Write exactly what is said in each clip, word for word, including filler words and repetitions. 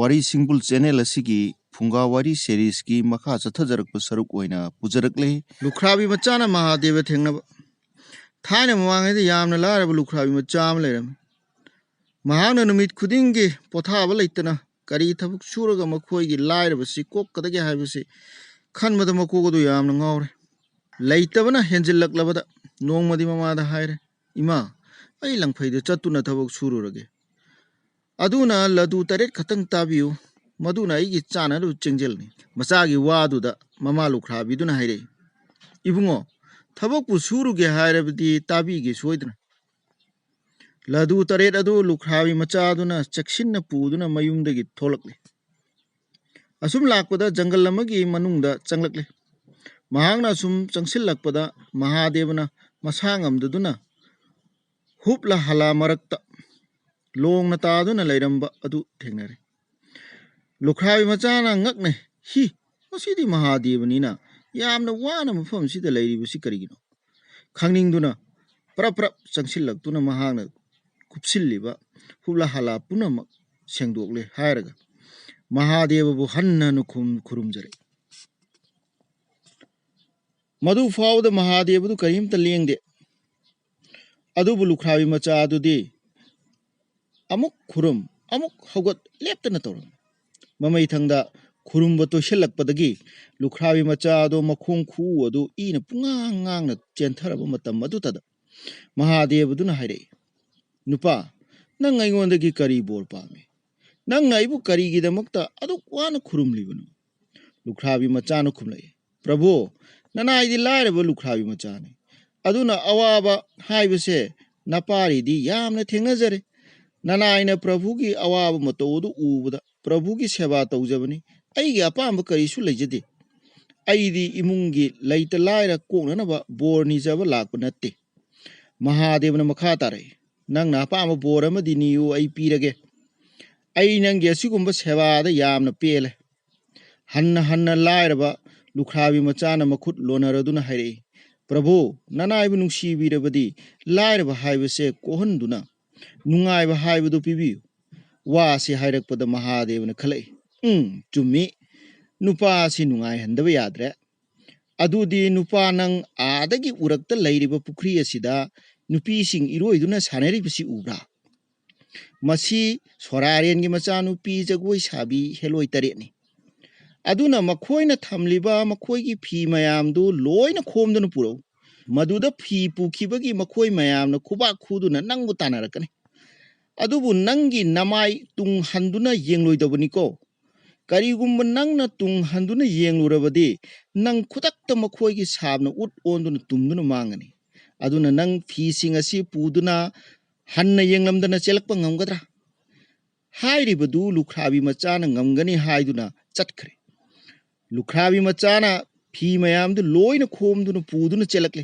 ꯋꯥꯔꯤ ꯁꯤꯡꯕꯨꯜ ꯆꯦꯅꯦꯜ ꯑꯁꯤꯒꯤ ꯐꯨꯡꯒꯥ ꯋꯥꯔꯤ ꯁꯦꯔꯤꯁꯀꯤ ꯃꯈꯥ ꯆꯠꯊꯖꯔꯛꯄ ꯁꯔꯨꯛ ꯑꯣꯏꯅ ꯄꯨꯖꯔꯛꯂꯦ꯫ ꯂꯨꯈ꯭ꯔꯥꯕꯤ ꯃꯆꯥꯅ ꯃꯍꯥꯗꯦꯕ ꯊꯦꯡꯅꯕ꯫ ꯊꯥꯏꯅ ꯃꯃꯥꯡꯉꯩꯗ ꯌꯥꯝꯅ ꯂꯥꯏꯔꯕ ꯂꯨꯈ꯭ꯔꯥꯕꯤ ꯃꯆꯥ ꯑꯃ ꯂꯩꯔꯝꯃꯤ꯫ ꯃꯍꯥꯛꯅ ꯅꯨꯃꯤꯠ ꯈꯨꯗꯤꯡꯒꯤ ꯄꯣꯊꯥꯕ ꯂꯩꯇꯅ ꯀꯔꯤ ꯊꯕꯛ ꯁꯨꯔꯒ ꯃꯈꯣꯏꯒꯤ ꯂꯥꯏꯔꯕꯁꯤ ꯀꯣꯛꯀꯗꯒꯦ ꯍꯥꯏꯕꯁꯤ ꯈꯟꯕꯗ ꯃꯀꯣꯛ ꯑꯗꯨ ꯌꯥꯝꯅ ꯉꯥꯎꯔꯦ꯫ ꯂꯩꯇꯕꯅ ꯍꯦꯟꯖꯤꯜꯂꯛꯂꯕꯗ ꯅꯣꯡꯃꯗꯤ ꯃꯃꯥꯗ ꯍꯥꯏꯔꯦ, "ꯏꯃꯥ, ꯑꯩ ꯂꯪꯐꯩꯗ ꯆꯠꯇꯨꯅ ꯊꯕꯛ ꯁꯨꯔꯨꯔꯒꯦ꯫ ꯑꯗꯨꯅ ꯂꯗꯨ ꯇꯔꯦꯠ ꯈꯛꯇꯪ ꯇꯥꯕꯤꯌꯨ, ꯃꯗꯨꯅ ꯑꯩꯒꯤ ꯆꯥꯅꯅꯕ ꯆꯦꯡꯖꯦꯜꯅꯤ꯫" ꯃꯆꯥꯒꯤ ꯋꯥꯗꯨꯗ ꯃꯃꯥ ꯂꯨꯈ꯭ꯔꯥꯕꯤꯗꯨꯅ ꯍꯥꯏꯔꯛꯏ, "ꯏꯕꯨꯡꯉꯣ, ꯊꯕꯛꯄꯨ ꯁꯨꯔꯨꯒꯦ ꯍꯥꯏꯔꯕꯗꯤ ꯇꯥꯕꯤꯒꯦ ꯁꯣꯏꯗꯅ꯫ ꯂꯗꯨ ꯇꯔꯦꯠ ꯑꯗꯨ ꯂꯨꯈ꯭ꯔꯥꯕꯤ ꯃꯆꯥꯗꯨꯅ ꯆꯦꯛꯁꯤꯟꯅ ꯄꯨꯗꯨꯅ ꯃꯌꯨꯝꯗꯒꯤ ꯊꯣꯛꯂꯛꯂꯤ꯫ ꯑꯁꯨꯝ ꯂꯥꯛꯄꯗ ꯖꯪꯒꯜ ꯑꯃꯒꯤ ꯃꯅꯨꯡꯗ ꯆꯪꯂꯛꯂꯤ꯫ ꯃꯍꯥꯛꯅ ꯑꯁꯨꯝ ꯆꯪꯁꯤꯜꯂꯛꯄꯗ ꯃꯍꯥꯗꯦꯕꯅ ꯃꯁꯥ ꯉꯝꯗꯗꯨꯅ ꯍꯨꯞꯂ ꯍꯂꯥ ꯃꯔꯛꯇ ꯂꯣꯡꯅ ꯇꯥꯗꯨꯅ ꯂꯩꯔꯝꯕ ꯑꯗꯨ ꯊꯦꯡꯅꯔꯦ꯫ ꯂꯨꯈ꯭ꯔꯥꯕꯤ ꯃꯆꯥꯅ ꯉꯛꯅꯩ, "ꯍꯤ, ꯃꯁꯤꯗꯤ ꯃꯍꯥꯗꯦꯕꯅꯤꯅ ꯌꯥꯝꯅ ꯋꯥꯅ ꯃꯐꯝꯁꯤꯗ ꯂꯩꯔꯤꯕꯁꯤ ꯀꯔꯤꯒꯤꯅꯣ?" ꯈꯪꯅꯤꯡꯗꯨꯅ ꯄ꯭ꯔꯞ ꯄ꯭ꯔꯞ ꯆꯪꯁꯤꯜꯂꯛꯇꯨꯅ ꯃꯍꯥꯛꯅ ꯀꯨꯞꯁꯤꯜꯂꯤꯕ ꯍꯨꯞꯂꯥ ꯍꯥꯂꯥ ꯄꯨꯝꯅꯃꯛ ꯁꯦꯡꯗꯣꯛꯂꯦ ꯍꯥꯏꯔꯒ ꯃꯍꯥꯗꯦꯕꯕꯨ ꯍꯟꯅ ꯍꯟꯅ ꯈꯨꯔꯨꯝ-, ꯈꯨꯔꯨꯝꯖꯔꯦ꯫ ꯃꯗꯨ ꯐꯥꯎꯕꯗ ꯃꯍꯥꯗꯦꯕꯗꯨ ꯀꯔꯤꯝꯇ ꯂꯦꯡꯗꯦ꯫ ꯑꯗꯨꯕꯨ ꯂꯨꯈ꯭ꯔꯥꯕꯤ ꯃꯆꯥ ꯑꯗꯨꯗꯤ ꯑꯃꯨꯛ ꯈꯨꯔꯨꯝ, ꯑꯃꯨꯛ ꯍꯧꯒꯠ ꯂꯦꯞꯇꯅ ꯇꯧꯔꯝꯃꯤ꯫ ꯃꯃꯩꯊꯪꯗ ꯈꯨꯔꯨꯝꯕ ꯇꯣꯏꯁꯤꯜꯂꯛꯄꯗꯒꯤ ꯂꯨꯈ꯭ꯔꯥꯕꯤ ꯃꯆꯥ ꯑꯗꯨ ꯃꯈꯣꯡ ꯈꯨꯎ ꯑꯗꯨ ꯏꯅ ꯄꯨꯡꯉꯥꯡ ꯉꯥꯡꯅ ꯆꯦꯟꯊꯔꯕ ꯃꯇꯝ ꯑꯗꯨꯇꯗ ꯃꯍꯥꯗꯦꯕꯗꯨꯅ ꯍꯥꯏꯔꯛꯏ, "ꯅꯨꯄꯥ, ꯅꯪ ꯑꯩꯉꯣꯟꯗꯒꯤ ꯀꯔꯤ ꯕꯣꯔ ꯄꯥꯝꯃꯤ? ꯅꯪꯅ ꯑꯩꯕꯨ ꯀꯔꯤꯒꯤꯗꯃꯛꯇ ꯑꯗꯨꯛ ꯋꯥꯅ ꯈꯨꯔꯨꯝꯂꯤꯕꯅꯣ?" ꯂꯨꯈ꯭ꯔꯥꯕꯤ ꯃꯆꯥꯅ ꯈꯨꯝꯂꯛꯏ, "ꯄ꯭ꯔꯚꯨ, ꯅꯅꯥꯏꯗꯤ ꯂꯥꯏꯔꯕ ꯂꯨꯈ꯭ꯔꯥꯕꯤ ꯃꯆꯥꯅꯤ꯫ ꯑꯗꯨꯅ ꯑꯋꯥꯕ ꯍꯥꯏꯕꯁꯦ ꯅꯄꯥꯔꯤꯗꯤ ꯌꯥꯝꯅ ꯊꯦꯡꯅꯖꯔꯦ꯫ ꯅꯅꯥꯏꯅ ꯄ꯭ꯔꯚꯨꯒꯤ ꯑꯋꯥꯕ ꯃꯇꯧ ꯑꯗꯨ ꯎꯕꯗ ꯄ꯭ꯔꯚꯨꯒꯤ ꯁꯦꯕꯥ ꯇꯧꯖꯕꯅꯤ꯫ ꯑꯩꯒꯤ ꯑꯄꯥꯝꯕ ꯀꯔꯤꯁꯨ ꯂꯩꯖꯗꯦ꯫ ꯑꯩꯗꯤ ꯏꯃꯨꯡꯒꯤ ꯂꯩꯇ ꯂꯥꯏꯔ ꯀꯣꯛꯅꯅꯕ ꯕꯣꯔ ꯅꯤꯖꯕ ꯂꯥꯛꯄ ꯅꯠꯇꯦ꯫" ꯃꯍꯥꯗꯦꯕꯅ ꯃꯈꯥ ꯇꯥꯔꯛꯏ, "ꯅꯪꯅ ꯑꯄꯥꯝꯕ ꯕꯣꯔ ꯑꯃꯗꯤ ꯅꯤꯌꯨ, ꯑꯩ ꯄꯤꯔꯒꯦ꯫ ꯑꯩ ꯅꯪꯒꯤ ꯑꯁꯤꯒꯨꯝꯕ ꯁꯦꯕꯥꯗ ꯌꯥꯝꯅ ꯄꯦꯜꯂꯦ꯫" ꯍꯟꯅ ꯍꯟꯅ ꯂꯥꯏꯔꯕ ꯂꯨꯈ꯭ꯔꯥꯕꯤ ꯃꯆꯥꯅ ꯃꯈꯨꯠ ꯂꯣꯟꯅꯔꯗꯨꯅ ꯍꯥꯏꯔꯛꯏ, "ꯄ꯭ꯔꯚꯨ, ꯅꯅꯥꯏꯕꯨ ꯅꯨꯡꯁꯤꯕꯤꯔꯕꯗꯤ ꯂꯥꯏꯔꯕ ꯍꯥꯏꯕꯁꯦ ꯀꯣꯛꯍꯟꯗꯨꯅ ꯅꯨꯡꯉꯥꯏꯕ ꯍꯥꯏꯕꯗꯨ ꯄꯤꯕꯤꯌꯨ꯫ ꯋꯥꯁꯤ ꯍꯥꯏꯔꯛꯄꯗ ꯃꯍꯥꯗꯦꯕꯅ ꯈꯜꯂꯛꯏ, "ꯎꯝ, ꯆꯨꯝꯃꯤ, ꯅꯨꯄꯥꯁꯤ ꯅꯨꯡꯉꯥꯏꯍꯟꯗꯕ ꯌꯥꯗ꯭ꯔꯦ꯫ ꯑꯗꯨꯗꯤ ꯅꯨꯄꯥ, ꯅꯪ ꯑꯥꯗꯒꯤ ꯎꯔꯛꯇ ꯂꯩꯔꯤꯕ ꯄꯨꯈ꯭ꯔꯤ ꯑꯁꯤꯗ ꯅꯨꯄꯤꯁꯤꯡ ꯏꯔꯣꯏꯗꯨꯅ ꯁꯥꯟꯅꯔꯤꯕꯁꯤ ꯎꯕ꯭ꯔꯥ? ꯃꯁꯤ ꯁꯣꯔꯥꯔꯦꯟꯒꯤ ꯃꯆꯥꯅꯨꯄꯤ ꯖꯒꯣꯏ ꯁꯥꯕꯤ ꯍꯦꯂꯣꯏ ꯇꯔꯦꯠꯅꯤ꯫ ꯑꯗꯨꯅ ꯃꯈꯣꯏꯅ ꯊꯝꯂꯤꯕ ꯃꯈꯣꯏꯒꯤ ꯐꯤ ꯃꯌꯥꯝꯗꯨ ꯂꯣꯏꯅ ꯈꯣꯝꯗꯨꯅ ꯄꯨꯔꯛꯎ꯫ ꯃꯗꯨꯗ ꯐꯤ ꯄꯨꯈꯤꯕꯒꯤ ꯃꯈꯣꯏ ꯃꯌꯥꯝꯅ ꯈꯨꯕꯥꯛ ꯈꯨꯗꯨꯅ ꯅꯪꯕꯨ ꯇꯥꯟꯅꯔꯛꯀꯅꯤ꯫ ꯑꯗꯨꯕꯨ ꯅꯪꯒꯤ ꯅꯃꯥꯏ ꯇꯨꯡ ꯍꯟꯗꯨꯅ ꯌꯦꯡꯂꯣꯏꯗꯕꯅꯤꯀꯣ꯫ ꯀꯔꯤꯒꯨꯝꯕ ꯅꯪꯅ ꯇꯨꯡ ꯍꯟꯗꯨꯅ ꯌꯦꯡꯂꯨꯔꯕꯗꯤ, ꯅꯪ ꯈꯨꯗꯛꯇ ꯃꯈꯣꯏꯒꯤ ꯁꯥꯞꯅ ꯎꯠ ꯑꯣꯟꯗꯨꯅ ꯇꯨꯝꯗꯨꯅ ꯃꯥꯡꯒꯅꯤ꯫ ꯑꯗꯨꯅ ꯅꯪ ꯐꯤꯁꯤꯡ ꯑꯁꯤ ꯄꯨꯗꯨꯅ ꯍꯟꯅ ꯌꯦꯡꯂꯝꯗꯅ ꯆꯦꯜꯂꯛꯄ ꯉꯝꯒꯗ꯭ꯔꯥ?" ꯍꯥꯏꯔꯤꯕꯗꯨ ꯂꯨꯈ꯭ꯔꯥꯕꯤ ꯃꯆꯥꯅ ꯉꯝꯒꯅꯤ ꯍꯥꯏꯗꯨꯅ ꯆꯠꯈ꯭ꯔꯦ꯫ ꯂꯨꯈ꯭ꯔꯥꯕꯤ ꯃꯆꯥꯅ ꯐꯤ ꯃꯌꯥꯝꯗꯨ ꯂꯣꯏꯅ ꯈꯣꯝꯗꯨꯅ ꯄꯨꯗꯨꯅ ꯆꯦꯜꯂꯛꯂꯦ꯫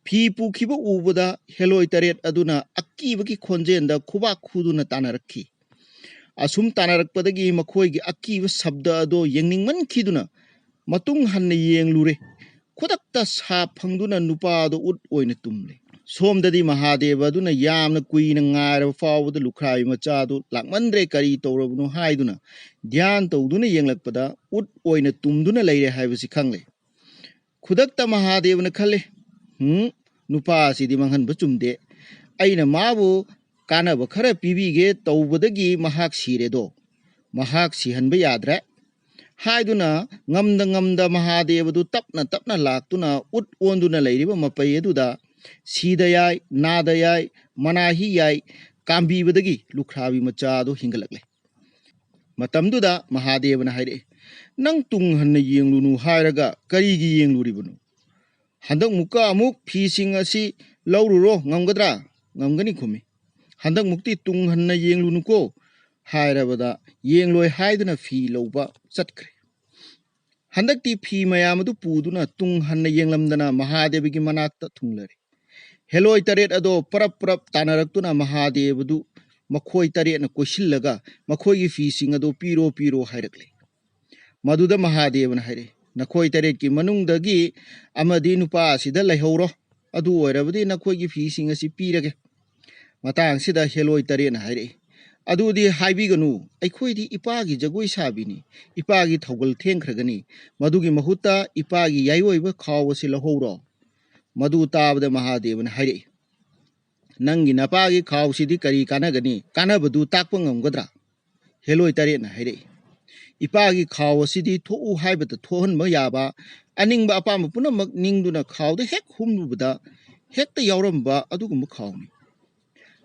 ꯐꯤ ꯄꯨꯈꯤꯕ ꯎꯕꯗ ꯍꯦꯂꯣꯏ ꯇꯔꯦꯠ ꯑꯗꯨꯅ ꯑꯀꯤꯕꯒꯤ ꯈꯣꯟꯖꯦꯜꯗ ꯈꯨꯕꯥꯛ ꯈꯨꯗꯨꯅ ꯇꯥꯟꯅꯔꯛꯈꯤ꯫ ꯑꯁꯨꯝ ꯇꯥꯟꯅꯔꯛꯄꯗꯒꯤ ꯃꯈꯣꯏꯒꯤ ꯑꯀꯤꯕ ꯁꯕꯗ ꯑꯗꯣ ꯌꯦꯡꯅꯤꯡꯃꯟꯈꯤꯗꯨꯅ ꯃꯇꯨꯡ ꯍꯟꯅ ꯌꯦꯡꯂꯨꯔꯦ꯫ ꯈꯨꯗꯛꯇ ꯁꯥꯞ ꯐꯪꯗꯨꯅ ꯅꯨꯄꯥ ꯑꯗꯨ ꯎꯠ ꯑꯣꯏꯅ ꯇꯨꯝꯂꯦ꯫ ꯁꯣꯝꯗꯗꯤ ꯃꯍꯥꯗꯦꯕ ꯑꯗꯨꯅ ꯌꯥꯝꯅ ꯀꯨꯏꯅ ꯉꯥꯏꯔꯕ ꯐꯥꯎꯕꯗ ꯂꯨꯈ꯭ꯔꯥꯕꯤ ꯃꯆꯥ ꯑꯗꯨ ꯂꯥꯛꯃꯟꯗ꯭ꯔꯦ, ꯀꯔꯤ ꯇꯧꯔꯕꯅꯣ ꯍꯥꯏꯗꯨꯅ ꯙ꯭ꯌꯥꯟ ꯇꯧꯗꯨꯅ ꯌꯦꯡꯂꯛꯄꯗ ꯎꯠ ꯑꯣꯏꯅ ꯇꯨꯝꯗꯨꯅ ꯂꯩꯔꯦ ꯍꯥꯏꯕꯁꯤ ꯈꯪꯂꯦ꯫ ꯈꯨꯗꯛꯇ ꯃꯍꯥꯗꯦꯕꯅ ꯈꯜꯂꯦ, "ꯍꯨꯝ, ꯅꯨꯄꯥ ꯑꯁꯤꯗꯤ ꯃꯥꯡꯍꯟꯕ ꯆꯨꯝꯗꯦ꯫ ꯑꯩꯅ ꯃꯥꯕꯨ ꯀꯥꯟꯅꯕ ꯈꯔ ꯄꯤꯕꯤꯒꯦ ꯇꯧꯕꯗꯒꯤ ꯃꯍꯥꯛ ꯁꯤꯔꯦꯗꯣ꯫ ꯃꯍꯥꯛ ꯁꯤꯍꯟꯕ ꯌꯥꯗ꯭ꯔꯦ" ꯍꯥꯏꯗꯨꯅ ꯉꯝꯗ ꯉꯝꯗ ꯃꯍꯥꯗꯦꯕꯗꯨ ꯇꯞꯅ ꯇꯞꯅ ꯂꯥꯛꯇꯨꯅ ꯎꯠ ꯑꯣꯟꯗꯨꯅ ꯂꯩꯔꯤꯕ ꯃꯄꯩ ꯑꯗꯨꯗ ꯁꯤꯗ ꯌꯥꯏ, ꯅꯥꯗ ꯌꯥꯏ, ꯃꯅꯥꯍꯤ ꯌꯥꯏ ꯀꯥꯝꯕꯤꯕꯗꯒꯤ ꯂꯨꯈ꯭ꯔꯥꯕꯤ ꯃꯆꯥ ꯑꯗꯨ ꯍꯤꯡꯒꯠꯂꯛꯂꯦ꯫ ꯃꯇꯝꯗꯨꯗ ꯃꯍꯥꯗꯦꯕꯅ ꯍꯥꯏꯔꯛꯏ, "ꯅꯪ ꯇꯨꯡ ꯍꯟꯅ ꯌꯦꯡꯂꯨꯅꯨ ꯍꯥꯏꯔꯒ ꯀꯔꯤꯒꯤ ꯌꯦꯡꯂꯨꯔꯤꯕꯅꯣ? ꯍꯟꯗꯛ ꯃꯨꯛꯀ ꯑꯃꯨꯛ ꯐꯤꯁꯤꯡ ꯑꯁꯤ ꯂꯧꯔꯨꯔꯣ, ꯉꯝꯒꯗ꯭ꯔꯥ?" "ꯉꯝꯒꯅꯤ" ꯈꯨꯝꯃꯤ꯫ "ꯍꯟꯗꯛ ꯃꯨꯛꯇꯤ ꯇꯨꯡ ꯍꯟꯅ ꯌꯦꯡꯂꯨꯅꯨꯀꯣ" ꯍꯥꯏꯔꯕꯗ ꯌꯦꯡꯂꯣꯏ ꯍꯥꯏꯗꯨꯅ ꯐꯤ ꯂꯧꯕ ꯆꯠꯈ꯭ꯔꯦ꯫ ꯍꯟꯗꯛꯇꯤ ꯐꯤ ꯃꯌꯥꯝ ꯑꯗꯨ ꯄꯨꯗꯨꯅ ꯇꯨꯡ ꯍꯟꯅ ꯌꯦꯡꯂꯝꯗꯅ ꯃꯍꯥꯗꯦꯕꯒꯤ ꯃꯅꯥꯛꯇ ꯊꯨꯡꯂꯔꯦ꯫ ꯍꯦꯂꯣꯏ ꯇꯔꯦꯠ ꯑꯗꯣ ꯄꯔꯞ ꯄꯔꯞ ꯇꯥꯟꯅꯔꯛꯇꯨꯅ ꯃꯍꯥꯗꯦꯕꯗꯨ ꯃꯈꯣꯏ ꯇꯔꯦꯠꯅ ꯀꯣꯏꯁꯤꯜꯂꯒ ꯃꯈꯣꯏꯒꯤ ꯐꯤꯁꯤꯡ ꯑꯗꯨ ꯄꯤꯔꯣ ꯄꯤꯔꯣ ꯍꯥꯏꯔꯛꯂꯦ꯫ ꯃꯗꯨꯗ ꯃꯍꯥꯗꯦꯕꯅ ꯍꯥꯏꯔꯛꯏ, "ꯅꯈꯣꯏ ꯇꯔꯦꯠꯀꯤ ꯃꯅꯨꯡꯗꯒꯤ ꯑꯃꯗꯤ ꯅꯨꯄꯥ ꯑꯁꯤꯗ ꯂꯩꯍꯧꯔꯣ꯫ ꯑꯗꯨ ꯑꯣꯏꯔꯕꯗꯤ ꯅꯈꯣꯏꯒꯤ ꯐꯤꯁꯤꯡ ꯑꯁꯤ ꯄꯤꯔꯒꯦ"꯫ ꯃꯇꯥꯡꯁꯤꯗ ꯍꯦꯂꯣꯏ ꯇꯔꯦꯠꯅ ꯍꯥꯏꯔꯛꯏ, "ꯑꯗꯨꯗꯤ ꯍꯥꯏꯕꯤꯒꯅꯨ, ꯑꯩꯈꯣꯏꯗꯤ ꯏꯄꯥꯒꯤ ꯖꯒꯣꯏ ꯁꯥꯕꯤꯅꯤ, ꯏꯄꯥꯒꯤ ꯊꯧꯒꯜ ꯊꯦꯡꯈ꯭ꯔꯒꯅꯤ, ꯃꯗꯨꯒꯤ ꯃꯍꯨꯠꯇ ꯏꯄꯥꯒꯤ ꯌꯥꯏꯑꯣꯏꯕ ꯈꯥꯎ ꯑꯁꯤ ꯂꯧꯍꯧꯔꯣ꯫" ꯃꯗꯨ ꯇꯥꯕꯗ ꯃꯍꯥꯗꯦꯕꯅ ꯍꯥꯏꯔꯛꯏ, "ꯅꯪꯒꯤ ꯅꯄꯥꯒꯤ ꯈꯥꯎꯁꯤꯗꯤ ꯀꯔꯤ ꯀꯥꯟꯅꯒꯅꯤ? ꯀꯥꯟꯅꯕꯗꯨ ꯇꯥꯛꯄ ꯉꯝꯒꯗ꯭ꯔꯥ?" ꯍꯦꯂꯣꯏ ꯇꯔꯦꯠꯅ ꯍꯥꯏꯔꯛꯏ, "ꯏꯄꯥꯒꯤ ꯈꯥꯎ ꯑꯁꯤꯗꯤ ꯊꯣꯛꯎ ꯍꯥꯏꯕꯗ ꯊꯣꯛꯍꯟꯕ ꯌꯥꯕ, ꯑꯅꯤꯡꯕ ꯑꯄꯥꯝꯕ ꯄꯨꯝꯅꯃꯛ ꯅꯤꯡꯗꯨꯅ ꯈꯥꯎꯗ ꯍꯦꯛ ꯍꯨꯝꯂꯨꯕꯗ ꯍꯦꯛꯇ ꯌꯥꯎꯔꯝꯕ ꯑꯗꯨꯒꯨꯝꯕ ꯈꯥꯎꯅꯤ꯫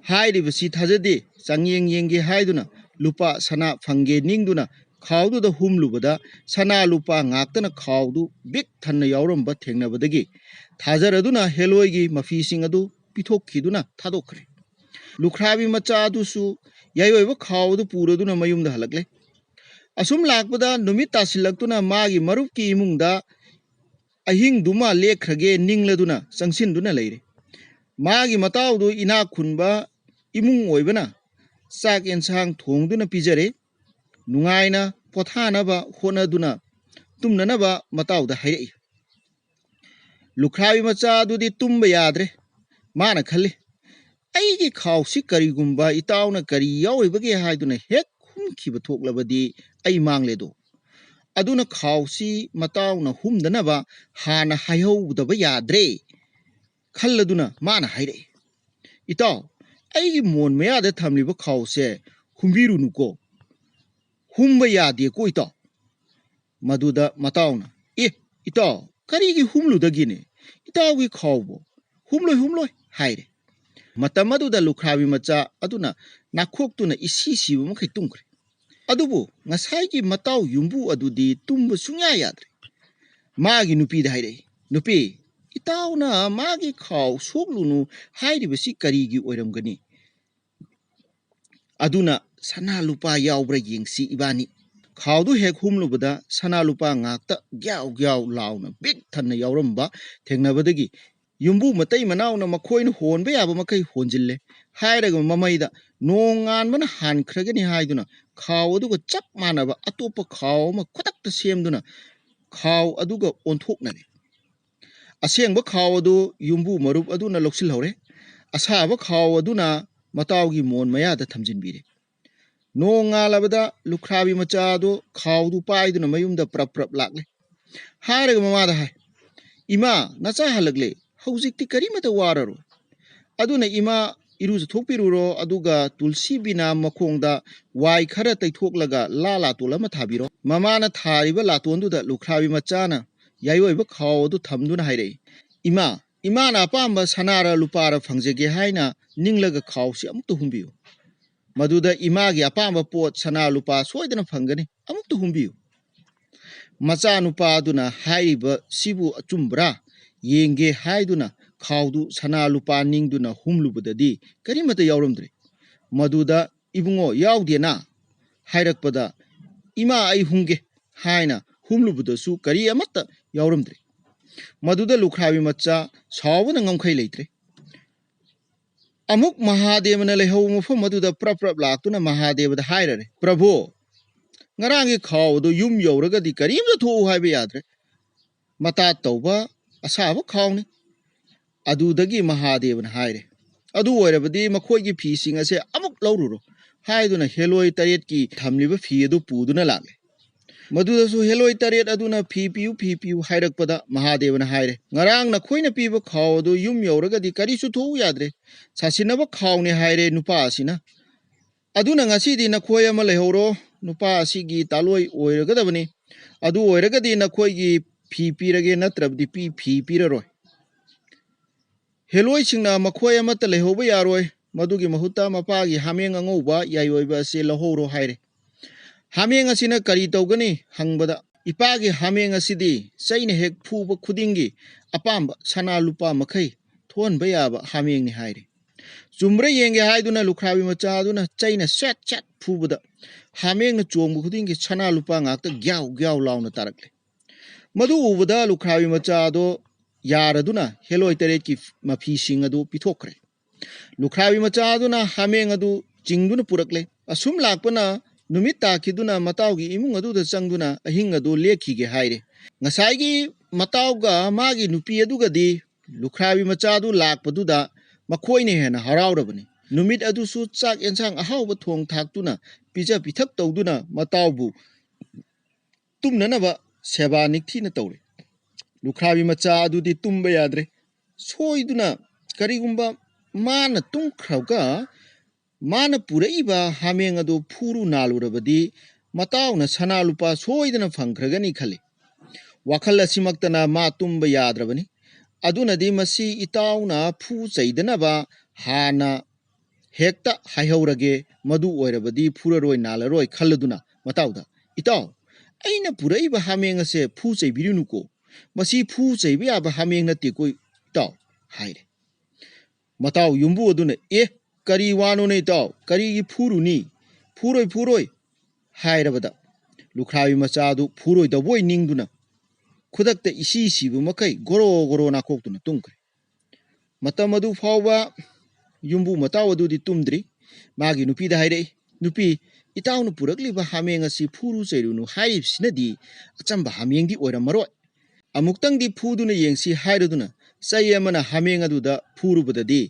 ꯍꯥꯏꯔꯤꯕꯁꯤ ꯊꯥꯖꯗꯦ, ꯆꯥꯡꯌꯦꯡ ꯌꯦꯡꯒꯦ ꯍꯥꯏꯗꯨꯅ ꯂꯨꯄꯥ ꯁꯅꯥ ꯐꯪꯒꯦ ꯅꯤꯡꯗꯨꯅ ꯈꯥꯎꯗꯨꯗ ꯍꯨꯝꯂꯨꯕꯗ ꯁꯅꯥ ꯂꯨꯄꯥ ꯉꯥꯛꯇꯅ ꯈꯥꯎꯗꯨ ꯕꯤꯛ ꯊꯟꯅ ꯌꯥꯎꯔꯝꯕ ꯊꯦꯡꯅꯕꯗꯒꯤ ꯊꯥꯖꯔꯗꯨꯅ ꯍꯦꯂꯣꯏꯒꯤ ꯃꯐꯤꯁꯤꯡ ꯑꯗꯨ ꯄꯤꯊꯣꯛꯈꯤꯗꯨꯅ ꯊꯥꯗꯣꯛꯈ꯭ꯔꯦ꯫ ꯂꯨꯈ꯭ꯔꯥꯕꯤ ꯃꯆꯥ ꯑꯗꯨꯁꯨ ꯌꯥꯏꯑꯣꯏꯕ ꯈꯥꯎ ꯑꯗꯨ ꯄꯨꯔꯗꯨꯅ ꯃꯌꯨꯝꯗ ꯍꯜꯂꯛꯂꯦ꯫ ꯑꯁꯨꯝ ꯂꯥꯛꯄꯗ ꯅꯨꯃꯤꯠ ꯇꯥꯁꯤꯜꯂꯛꯇꯨꯅ ꯃꯥꯒꯤ ꯃꯔꯨꯞꯀꯤ ꯏꯃꯨꯡꯗ ꯑꯍꯤꯡꯗꯨꯃ ꯂꯦꯛꯈ꯭ꯔꯒꯦ ꯅꯤꯡꯂꯗꯨꯅ ꯆꯪꯁꯤꯟꯗꯨꯅ ꯂꯩꯔꯦ꯫ ꯃꯥꯒꯤ ꯃꯇꯥꯎꯗꯨ ꯏꯅꯥꯛ ꯈꯨꯟꯕ ꯏꯃꯨꯡ ꯑꯣꯏꯕꯅ ꯆꯥꯛ ꯑꯦꯟꯁꯥꯡ ꯊꯣꯡꯗꯨꯅ ꯄꯤꯖꯔꯦ꯫ ꯅꯨꯡꯉꯥꯏꯅ ꯄꯣꯊꯥꯅꯕ ꯍꯣꯠꯅꯗꯨꯅ ꯇꯨꯝꯅꯅꯕ ꯃꯇꯥꯎꯗ ꯍꯥꯏꯔꯛꯏ꯫ ꯂꯨꯈ꯭ꯔꯥꯕꯤ ꯃꯆꯥ ꯑꯗꯨꯗꯤ ꯇꯨꯝꯕ ꯌꯥꯗ꯭ꯔꯦ꯫ ꯃꯥꯅ ꯈꯜꯂꯤ, "ꯑꯩꯒꯤ ꯈꯥꯎꯁꯤ ꯀꯔꯤꯒꯨꯝꯕ ꯏꯇꯥꯎꯅ ꯀꯔꯤ ꯌꯥꯎꯔꯤꯕꯒꯦ ꯍꯥꯏꯗꯨꯅ ꯍꯦꯛ ꯍꯨꯝꯈꯤꯕ ꯊꯣꯛꯂꯕꯗꯤ ꯑꯩ ꯃꯥꯡꯂꯦꯗꯣ꯫ ꯑꯗꯨꯅ ꯈꯥꯎꯁꯤ ꯃꯇꯥꯎꯅ ꯍꯨꯝꯗꯅꯕ ꯍꯥꯟꯅ ꯍꯥꯏꯍꯧꯗꯕ ꯌꯥꯗ꯭ꯔꯦ" ꯈꯜꯂꯗꯨꯅ ꯃꯥꯅ ꯍꯥꯏꯔꯛꯏ, "ꯏꯇꯥꯎ, ꯑꯩꯒꯤ ꯃꯣꯟ ꯃꯌꯥꯗ ꯊꯝꯂꯤꯕ ꯈꯥꯎꯁꯦ ꯍꯨꯝꯕꯤꯔꯨꯅꯨꯀꯣ꯫ ꯍꯨꯝꯕ ꯌꯥꯗꯦꯀꯣ ꯏꯇꯥꯎ꯫" ꯃꯗꯨꯗ ꯃꯇꯥꯎꯅ, "ꯑꯦ, ꯏꯇꯥꯎ, ꯀꯔꯤꯒꯤ ꯍꯨꯝꯂꯨꯗꯒꯦꯅꯦ? ꯏꯇꯥꯎꯒꯤ ꯈꯥꯎꯕꯨ ꯍꯨꯝꯂꯣꯏ, ꯍꯨꯝꯂꯣꯏ" ꯍꯥꯏꯔꯦ꯫ ꯃꯇꯝ ꯑꯗꯨꯗ ꯂꯨꯈ꯭ꯔꯥꯕꯤ ꯃꯆꯥ ꯑꯗꯨꯅ ꯅꯥꯈꯣꯛꯇꯨꯅ ꯏꯁꯤ ꯁꯤꯕ ꯃꯈꯩ ꯇꯨꯝꯈ꯭ꯔꯦ꯫ ꯑꯗꯨꯕꯨ ꯉꯁꯥꯏꯒꯤ ꯃꯇꯥꯎ ꯌꯨꯝꯕꯨ ꯑꯗꯨꯗꯤ ꯇꯨꯝꯕ ꯁꯨꯡꯌꯥ ꯌꯥꯗ꯭ꯔꯦ꯫ ꯃꯥꯒꯤ ꯅꯨꯄꯤꯗ ꯍꯥꯏꯔꯛꯏ, "ꯅꯨꯄꯤ, ꯏꯇꯥꯎꯅ ꯃꯥꯒꯤ ꯈꯥꯎ ꯁꯣꯛꯂꯨꯅꯨ ꯍꯥꯏꯔꯤꯕꯁꯤ ꯀꯔꯤꯒꯤ ꯑꯣꯏꯔꯝꯒꯅꯤ? ꯑꯗꯨꯅ ꯁꯅꯥ ꯂꯨꯄꯥ ꯌꯥꯎꯕ꯭ꯔꯥ ꯌꯦꯡꯁꯤ ꯏꯕꯥꯅꯤ꯫" ꯈꯥꯎꯗꯨ ꯍꯦꯛ ꯍꯨꯝꯂꯨꯕꯗ ꯁꯅꯥ ꯂꯨꯄꯥ ꯉꯥꯛꯇ ꯒ꯭ꯌꯥꯎ ꯒ꯭ꯌꯥꯎ ꯂꯥꯎꯅ ꯕꯤꯛ ꯊꯟꯅ ꯌꯥꯎꯔꯝꯕ ꯊꯦꯡꯅꯕꯗꯒꯤ ꯌꯨꯝꯕꯨ ꯃꯇꯩ ꯃꯅꯥꯎꯅ ꯃꯈꯣꯏꯅ ꯍꯣꯟꯕ ꯌꯥꯕ ꯃꯈꯩ ꯍꯣꯟꯖꯤꯜꯂꯦ꯫ ꯍꯥꯏꯔꯒ ꯃꯃꯩꯗ ꯅꯣꯡ ꯉꯥꯟꯕꯅ ꯍꯥꯟꯈ꯭ꯔꯒꯅꯤ ꯍꯥꯏꯗꯨꯅ ꯈꯥꯎ ꯑꯗꯨꯒ ꯆꯞ ꯃꯥꯟꯅꯕ ꯑꯇꯣꯞꯄ ꯈꯥꯎ ꯑꯃ ꯈꯨꯗꯛꯇ ꯁꯦꯝꯗꯨꯅ ꯈꯥꯎ ꯑꯗꯨꯒ ꯑꯣꯟꯊꯣꯛꯅꯔꯦ꯫ ꯑꯁꯦꯡꯕ ꯈꯥꯎ ꯑꯗꯨ ꯌꯨꯝꯕꯨ ꯃꯔꯨꯞ ꯑꯗꯨꯅ ꯂꯧꯁꯤꯜꯍꯧꯔꯦ꯫ ꯑꯁꯥꯕ ꯈꯥꯎ ꯑꯗꯨꯅ ꯃꯇꯥꯎꯒꯤ ꯃꯣꯟ ꯃꯌꯥꯗ ꯊꯝꯖꯤꯟꯕꯤꯔꯦ꯫ ꯅꯣꯡ ꯉꯥꯜꯂꯕꯗ ꯂꯨꯈ꯭ꯔꯥꯕꯤ ꯃꯆꯥ ꯑꯗꯨ ꯈꯥꯎꯗꯨ ꯄꯥꯏꯗꯨꯅ ꯃꯌꯨꯝꯗ ꯄ꯭ꯔꯞ ꯄ꯭ꯔꯞ ꯂꯥꯛꯂꯦ꯫ ꯍꯥꯏꯔꯒ ꯃꯃꯥꯗ ꯍꯥꯏ, "ꯏꯃꯥ, ꯅꯆꯥ ꯍꯜꯂꯛꯂꯦ, ꯍꯧꯖꯤꯛꯇꯤ ꯀꯔꯤꯃꯇ ꯋꯥꯔꯔꯣꯏ꯫ ꯑꯗꯨꯅ ꯏꯃꯥ, ꯏꯔꯨꯖꯊꯣꯛꯄꯤꯔꯨꯔꯣ, ꯑꯗꯨꯒ ꯇꯨꯜꯁꯤ ꯕꯤꯅꯥ ꯃꯈꯣꯡꯗ ꯋꯥꯏ ꯈꯔ ꯇꯩꯊꯣꯛꯂꯒ ꯂꯥ ꯂꯥꯇꯣꯟ ꯑꯃ ꯊꯥꯕꯤꯔꯣ꯫" ꯃꯃꯥꯅ ꯊꯥꯔꯤꯕ ꯂꯥꯇꯣꯟꯗꯨꯗ ꯂꯨꯈ꯭ꯔꯥꯕꯤ ꯃꯆꯥꯅ ꯌꯥꯏꯑꯣꯏꯕ ꯈꯥꯎ ꯑꯗꯨ ꯊꯝꯗꯨꯅ ꯍꯥꯏꯔꯛꯏ, "ꯏꯃꯥ, ꯏꯃꯥꯅ ꯑꯄꯥꯝꯕ ꯁꯅꯥꯔ ꯂꯨꯄꯥꯔ ꯐꯪꯖꯒꯦ ꯍꯥꯏꯅ ꯅꯤꯡꯂꯒ ꯈꯥꯎꯁꯤ ꯑꯃꯨꯛꯇ ꯍꯨꯝꯕꯤꯌꯨ꯫ ꯃꯗꯨꯗ ꯏꯃꯥꯒꯤ ꯑꯄꯥꯝꯕ ꯄꯣꯠ ꯁꯅꯥ ꯂꯨꯄꯥ ꯁꯣꯏꯗꯅ ꯐꯪꯒꯅꯤ, ꯑꯃꯨꯛꯇ ꯍꯨꯝꯕꯤꯌꯨ꯫" ꯃꯆꯥꯅꯨꯄꯥ ꯑꯗꯨꯅ ꯍꯥꯏꯔꯤꯕꯁꯤꯕꯨ ꯑꯆꯨꯝꯕ꯭ꯔꯥ ꯌꯦꯡꯒꯦ ꯍꯥꯏꯗꯨꯅ ꯈꯥꯎꯗꯨ ꯁꯅꯥ ꯂꯨꯄꯥ ꯅꯤꯡꯗꯨꯅ ꯍꯨꯝꯂꯨꯕꯗꯗꯤ ꯀꯔꯤꯃꯠꯇ ꯌꯥꯎꯔꯝꯗ꯭ꯔꯦ꯫ ꯃꯗꯨꯗ "ꯏꯕꯨꯡꯉꯣ, ꯌꯥꯎꯗꯦꯅ" ꯍꯥꯏꯔꯛꯄꯗ, "ꯏꯃꯥ, ꯑꯩ ꯍꯨꯝꯒꯦ" ꯍꯥꯏꯅ ꯍꯨꯝꯂꯨꯕꯗꯁꯨ ꯀꯔꯤ ꯑꯃꯠꯇ ꯌꯥꯎꯔꯝꯗ꯭ꯔꯦ꯫ ꯃꯗꯨꯗ ꯂꯨꯈ꯭ꯔꯥꯕꯤ ꯃꯆꯥ ꯁꯥꯎꯕꯅ ꯉꯝꯈꯩ ꯂꯩꯇ꯭ꯔꯦ꯫ ꯑꯃꯨꯛ ꯃꯍꯥꯗꯦꯕꯅ ꯂꯩꯍꯧꯕ ꯃꯐꯝ ꯑꯗꯨꯗ ꯄ꯭ꯔꯞ ꯄ꯭ꯔꯞ ꯂꯥꯛꯇꯨꯅ ꯃꯍꯥꯗꯦꯕꯗ ꯍꯥꯏꯔꯔꯦ, "ꯄ꯭ꯔꯚꯨ, ꯉꯔꯥꯡꯒꯤ ꯈꯥꯎ ꯑꯗꯨ ꯌꯨꯝ ꯌꯧꯔꯒꯗꯤ ꯀꯔꯤꯝꯇ ꯊꯣꯛꯎ ꯍꯥꯏꯕ ꯌꯥꯗ꯭ꯔꯦ꯫ ꯃꯇꯥꯠ ꯇꯧꯕ ꯑꯁꯥꯕ ꯈꯥꯎꯅꯤ꯫" ꯑꯗꯨꯗꯒꯤ ꯃꯍꯥꯗꯦꯕꯅ ꯍꯥꯏꯔꯦ, "ꯑꯗꯨ ꯑꯣꯏꯔꯕꯗꯤ ꯃꯈꯣꯏꯒꯤ ꯐꯤꯁꯤꯡ ꯑꯁꯦ ꯑꯃꯨꯛ ꯂꯧꯔꯨꯔꯣ" ꯍꯥꯏꯗꯨꯅ ꯍꯦꯂꯣꯏ ꯇꯔꯦꯠꯀꯤ ꯊꯝꯂꯤꯕ ꯐꯤ ꯑꯗꯨ ꯄꯨꯗꯨꯅ ꯂꯥꯛꯂꯦ꯫ ꯃꯗꯨꯗꯁꯨ ꯍꯦꯂꯣꯏ ꯇꯔꯦꯠ ꯑꯗꯨꯅ "ꯐꯤ ꯄꯤꯌꯨ, ꯐꯤ ꯄꯤꯌꯨ" ꯍꯥꯏꯔꯛꯄꯗ ꯃꯍꯥꯗꯦꯕꯅ ꯍꯥꯏꯔꯦ, "ꯉꯔꯥꯡ ꯅꯈꯣꯏꯅ ꯄꯤꯕ ꯈꯥꯎ ꯑꯗꯨ ꯌꯨꯝ ꯌꯧꯔꯒꯗꯤ ꯀꯔꯤꯁꯨ ꯊꯣꯛꯎ ꯌꯥꯗ꯭ꯔꯦ꯫ ꯁꯥꯁꯤꯟꯅꯕ ꯈꯥꯎꯅꯦ ꯍꯥꯏꯔꯦ ꯅꯨꯄꯥ ꯑꯁꯤꯅ꯫ ꯑꯗꯨꯅ ꯉꯁꯤꯗꯤ ꯅꯈꯣꯏ ꯑꯃ ꯂꯩꯍꯧꯔꯣ, ꯅꯨꯄꯥ ꯑꯁꯤꯒꯤ ꯇꯥꯂꯣꯏ ꯑꯣꯏꯔꯒꯗꯕꯅꯤ꯫ ꯑꯗꯨ ꯑꯣꯏꯔꯒꯗꯤ ꯅꯈꯣꯏꯒꯤ ꯐꯤ ꯄꯤꯔꯒꯦ, ꯅꯠꯇ꯭ꯔꯕꯗꯤ ꯄꯤ-, ꯐꯤ ꯄꯤꯔꯔꯣꯏ꯫" ꯍꯦꯂꯣꯏꯁꯤꯡꯅ "ꯃꯈꯣꯏ ꯑꯃꯠꯇ ꯂꯩꯍꯧꯕ ꯌꯥꯔꯣꯏ, ꯃꯗꯨꯒꯤ ꯃꯍꯨꯠꯇ ꯃꯄꯥꯒꯤ ꯍꯥꯃꯦꯡ ꯑꯉꯧꯕ ꯌꯥꯏꯑꯣꯏꯕ ꯑꯁꯤ ꯂꯧꯍꯧꯔꯣ" ꯍꯥꯏꯔꯦ꯫ "ꯍꯥꯃꯦꯡ ꯑꯁꯤꯅ ꯀꯔꯤ ꯇꯧꯒꯅꯤ?" ꯍꯪꯕꯗ, "ꯏꯄꯥꯒꯤ ꯍꯥꯃꯦꯡ ꯑꯁꯤꯗꯤ ꯆꯩꯅ ꯍꯦꯛ ꯐꯨꯕ ꯈꯨꯗꯤꯡꯒꯤ ꯑꯄꯥꯝꯕ ꯁꯅꯥ ꯂꯨꯄꯥ ꯃꯈꯩ ꯊꯣꯛꯍꯟꯕ ꯌꯥꯕ ꯍꯥꯃꯦꯡꯅꯤ" ꯍꯥꯏꯔꯦ꯫ ꯆꯨꯝꯕ꯭ꯔꯥ ꯌꯦꯡꯒꯦ ꯍꯥꯏꯗꯨꯅ ꯂꯨꯈ꯭ꯔꯥꯕꯤ ꯃꯆꯥ ꯑꯗꯨꯅ ꯆꯩꯅ ꯁꯦꯠ ꯁꯦꯠ ꯐꯨꯕꯗ ꯍꯥꯃꯦꯡꯅ ꯆꯣꯡꯕ ꯈꯨꯗꯤꯡꯒꯤ ꯁꯅꯥ ꯂꯨꯄꯥ ꯉꯥꯛꯇ ꯒ꯭ꯌꯥꯎ ꯒ꯭ꯌꯥꯎ ꯂꯥꯎꯅ ꯇꯥꯔꯛꯂꯦ꯫ ꯃꯗꯨ ꯎꯕꯗ ꯂꯨꯈ꯭ꯔꯥꯕꯤ ꯃꯆꯥ ꯑꯗꯣ ꯌꯥꯔꯗꯨꯅ ꯍꯦꯂꯣꯏ ꯇꯔꯦꯠꯀꯤ ꯃꯐꯤꯁꯤꯡ ꯑꯗꯨ ꯄꯤꯊꯣꯛꯈ꯭ꯔꯦ꯫ ꯂꯨꯈ꯭ꯔꯥꯕꯤ ꯃꯆꯥ ꯑꯗꯨꯅ ꯍꯥꯃꯦꯡ ꯑꯗꯨ ꯆꯤꯡꯗꯨꯅ ꯄꯨꯔꯛꯂꯦ꯫ ꯑꯁꯨꯝ ꯂꯥꯛꯄꯅ ꯅꯨꯃꯤꯠ ꯇꯥꯈꯤꯗꯨꯅ ꯃꯇꯥꯎꯒꯤ ꯏꯃꯨꯡ ꯑꯗꯨꯗ ꯆꯪꯗꯨꯅ ꯑꯍꯤꯡ ꯑꯗꯨ ꯂꯦꯛꯈꯤꯒꯦ ꯍꯥꯏꯔꯦ꯫ ꯉꯁꯥꯏꯒꯤ ꯃꯇꯥꯎꯒ ꯃꯥꯒꯤ ꯅꯨꯄꯤ ꯑꯗꯨꯒꯗꯤ ꯂꯨꯈ꯭ꯔꯥꯕꯤ ꯃꯆꯥꯗꯨ ꯂꯥꯛꯄꯗꯨꯗ ꯃꯈꯣꯏꯅ ꯍꯦꯟꯅ ꯍꯔꯥꯎꯔꯕꯅꯤ꯫ ꯅꯨꯃꯤꯠ ꯑꯗꯨꯁꯨ ꯆꯥꯛ ꯌꯦꯟꯁꯥꯡ ꯑꯍꯥꯎꯕ ꯊꯣꯡ ꯊꯥꯛꯇꯨꯅ, ꯄꯤꯖ ꯄꯤꯊꯛ ꯇꯧꯗꯨꯅ ꯃꯇꯥꯎꯕꯨ ꯇꯨꯝꯅꯅꯕ ꯁꯦꯕꯥ ꯅꯤꯡꯊꯤꯅ ꯇꯧꯔꯦ꯫ ꯂꯨꯈ꯭ꯔꯥꯕꯤ ꯃꯆꯥ ꯑꯗꯨꯗꯤ ꯇꯨꯝꯕ ꯌꯥꯗ꯭ꯔꯦ꯫ ꯁꯣꯏꯗꯨꯅ ꯀꯔꯤꯒꯨꯝꯕ ꯃꯥꯅ ꯇꯨꯝꯈ꯭ꯔꯒ ꯃꯥꯅ ꯄꯨꯔꯛꯏꯕ ꯍꯥꯃꯦꯡ ꯑꯗꯨ ꯐꯨꯔꯨ ꯅꯥꯜꯂꯨꯔꯕꯗꯤ ꯃꯇꯥꯎꯅ ꯁꯅꯥ ꯂꯨꯄꯥ ꯁꯣꯏꯗꯅ ꯐꯪꯈ꯭ꯔꯒꯅꯤ ꯈꯜꯂꯤ꯫ ꯋꯥꯈꯜ ꯑꯁꯤꯃꯛꯇꯅ ꯃꯥ ꯇꯨꯝꯕ ꯌꯥꯗ꯭ꯔꯕꯅꯤ꯫ ꯑꯗꯨꯅꯗꯤ ꯃꯁꯤ ꯏꯇꯥꯎꯅ ꯐꯨ ꯆꯩꯗꯅꯕ ꯍꯥꯟꯅ ꯍꯦꯛꯇ ꯍꯥꯏꯍꯧꯔꯒꯦ, ꯃꯗꯨ ꯑꯣꯏꯔꯕꯗꯤ ꯐꯨꯔꯔꯣꯏ ꯅꯥꯜꯂꯔꯣꯏ ꯈꯜꯂꯗꯨꯅ ꯃꯇꯥꯎꯗ, "ꯏꯇꯥꯎ, ꯑꯩꯅ ꯄꯨꯔꯛꯏꯕ ꯍꯥꯃꯦꯡ ꯑꯁꯦ ꯐꯨ ꯆꯩꯕꯤꯔꯨꯅꯨꯀꯣ, ꯃꯁꯤ ꯐꯨ ꯆꯩꯕ ꯌꯥꯕ ꯍꯥꯃꯦꯡ ꯅꯠꯇꯦꯀꯣ ꯏꯇꯥꯎ" ꯍꯥꯏꯔꯦ꯫ ꯃꯇꯥꯎ ꯌꯨꯝꯕꯨ ꯑꯗꯨꯅ, "ꯑꯦ, ꯀꯔꯤ ꯋꯥꯅꯣꯅꯦ ꯏꯇꯥꯎ, ꯀꯔꯤꯒꯤ ꯐꯨꯔꯨꯅꯤ? ꯐꯨꯔꯣꯏ, ꯐꯨꯔꯣꯏ" ꯍꯥꯏꯔꯕꯗ, ꯂꯨꯈ꯭ꯔꯥꯕꯤ ꯃꯆꯥ ꯑꯗꯨ ꯐꯨꯔꯣꯏꯗꯧꯕꯣꯏ ꯅꯤꯡꯗꯨꯅ ꯈꯨꯗꯛꯇ ꯏꯁꯤ ꯁꯤꯕ ꯃꯈꯩ ꯒꯣꯔꯣ ꯒꯣꯔꯣ ꯅꯥꯀꯣꯛꯇꯨꯅ ꯇꯨꯝꯈ꯭ꯔꯦ꯫ ꯃꯇꯝ ꯑꯗꯨ ꯐꯥꯎꯕ ꯌꯨꯝꯕꯨ ꯃꯇꯥꯎ ꯑꯗꯨꯗꯤ ꯇꯨꯝꯗ꯭ꯔꯤ꯫ ꯃꯥꯒꯤ ꯅꯨꯄꯤꯗ ꯍꯥꯏꯔꯛꯏ, "ꯅꯨꯄꯤ, ꯏꯇꯥꯎꯅ ꯄꯨꯔꯛꯂꯤꯕ ꯍꯥꯃꯦꯡ ꯑꯁꯤ ꯐꯨꯔꯨ ꯆꯩꯔꯨꯅꯨ ꯍꯥꯏꯔꯤꯕꯁꯤꯅꯗꯤ ꯑꯆꯝꯕ ꯍꯥꯃꯦꯡꯗꯤ ꯑꯣꯏꯔꯝꯃꯔꯣꯏ꯫ ꯑꯃꯨꯛꯇꯪꯗꯤ ꯐꯨꯗꯨꯅ ꯌꯦꯡꯁꯤ" ꯍꯥꯏꯔꯗꯨꯅ ꯆꯩ ꯑꯃꯅ ꯍꯥꯃꯦꯡ ꯑꯗꯨꯗ ꯐꯨꯔꯨꯕꯗꯗꯤ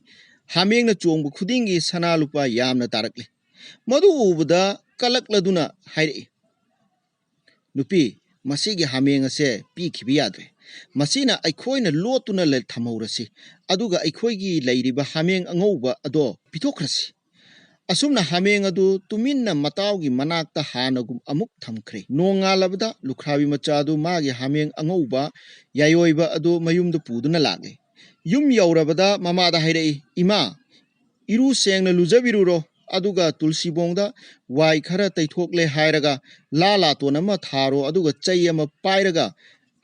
ꯍꯥꯃꯦꯡꯅ ꯆꯣꯡꯕ ꯈꯨꯗꯤꯡꯒꯤ ꯁꯅꯥ ꯂꯨꯄꯥ ꯌꯥꯝꯅ ꯇꯥꯔꯛꯂꯦ꯫ ꯃꯗꯨ ꯎꯕꯗ ꯀꯂꯛꯂꯗꯨꯅ ꯍꯥꯏꯔꯛꯏ, "ꯅꯨꯄꯤ, ꯃꯁꯤꯒꯤ ꯍꯥꯃꯦꯡ ꯑꯁꯦ ꯄꯤꯈꯤꯕ ꯌꯥꯗ꯭ꯔꯦ꯫ ꯃꯁꯤꯅ ꯑꯩꯈꯣꯏꯅ ꯂꯣꯠꯇꯨꯅ ꯂꯩ-, ꯊꯝꯍꯧꯔꯁꯤ꯫ ꯑꯗꯨꯒ ꯑꯩꯈꯣꯏꯒꯤ ꯂꯩꯔꯤꯕ ꯍꯥꯃꯦꯡ ꯑꯉꯧꯕ ꯑꯗꯣ ꯄꯤꯊꯣꯛꯈ꯭ꯔꯁꯤ"꯫ ꯑꯁꯨꯝꯅ ꯍꯥꯃꯦꯡ ꯑꯗꯨ ꯇꯨꯃꯤꯟꯅ ꯃꯇꯥꯎꯒꯤ ꯃꯅꯥꯛꯇ ꯍꯥꯟꯅꯒꯨꯝ ꯑꯃꯨꯛ ꯊꯝꯈ꯭ꯔꯦ꯫ ꯅꯣꯡꯉꯥꯜꯂꯕꯗ ꯂꯨꯈ꯭ꯔꯥꯕꯤ ꯃꯆꯥ ꯑꯗꯨ ꯃꯥꯒꯤ ꯍꯥꯃꯦꯡ ꯑꯉꯧꯕ ꯌꯥꯏꯑꯣꯏꯕ ꯑꯗꯨ ꯃꯌꯨꯝꯗ ꯄꯨꯗꯨꯅ ꯂꯥꯛꯂꯦ꯫ ꯌꯨꯝ ꯌꯧꯔꯕꯗ ꯃꯃꯥꯗ ꯍꯥꯏꯔꯛꯏ, "ꯏꯃꯥ, ꯏꯔꯨ ꯁꯦꯡꯅ ꯂꯨꯖꯕꯤꯔꯨꯔꯣ, ꯑꯗꯨꯒ ꯇꯨꯜꯁꯤꯕꯣꯡꯗ ꯋꯥꯏ ꯈꯔ ꯇꯩꯊꯣꯛꯂꯦ ꯍꯥꯏꯔꯒ ꯂꯥ ꯂꯥꯇꯣꯟ ꯑꯃ ꯊꯥꯔꯣ, ꯑꯗꯨꯒ ꯆꯩ ꯑꯃ ꯄꯥꯏꯔꯒ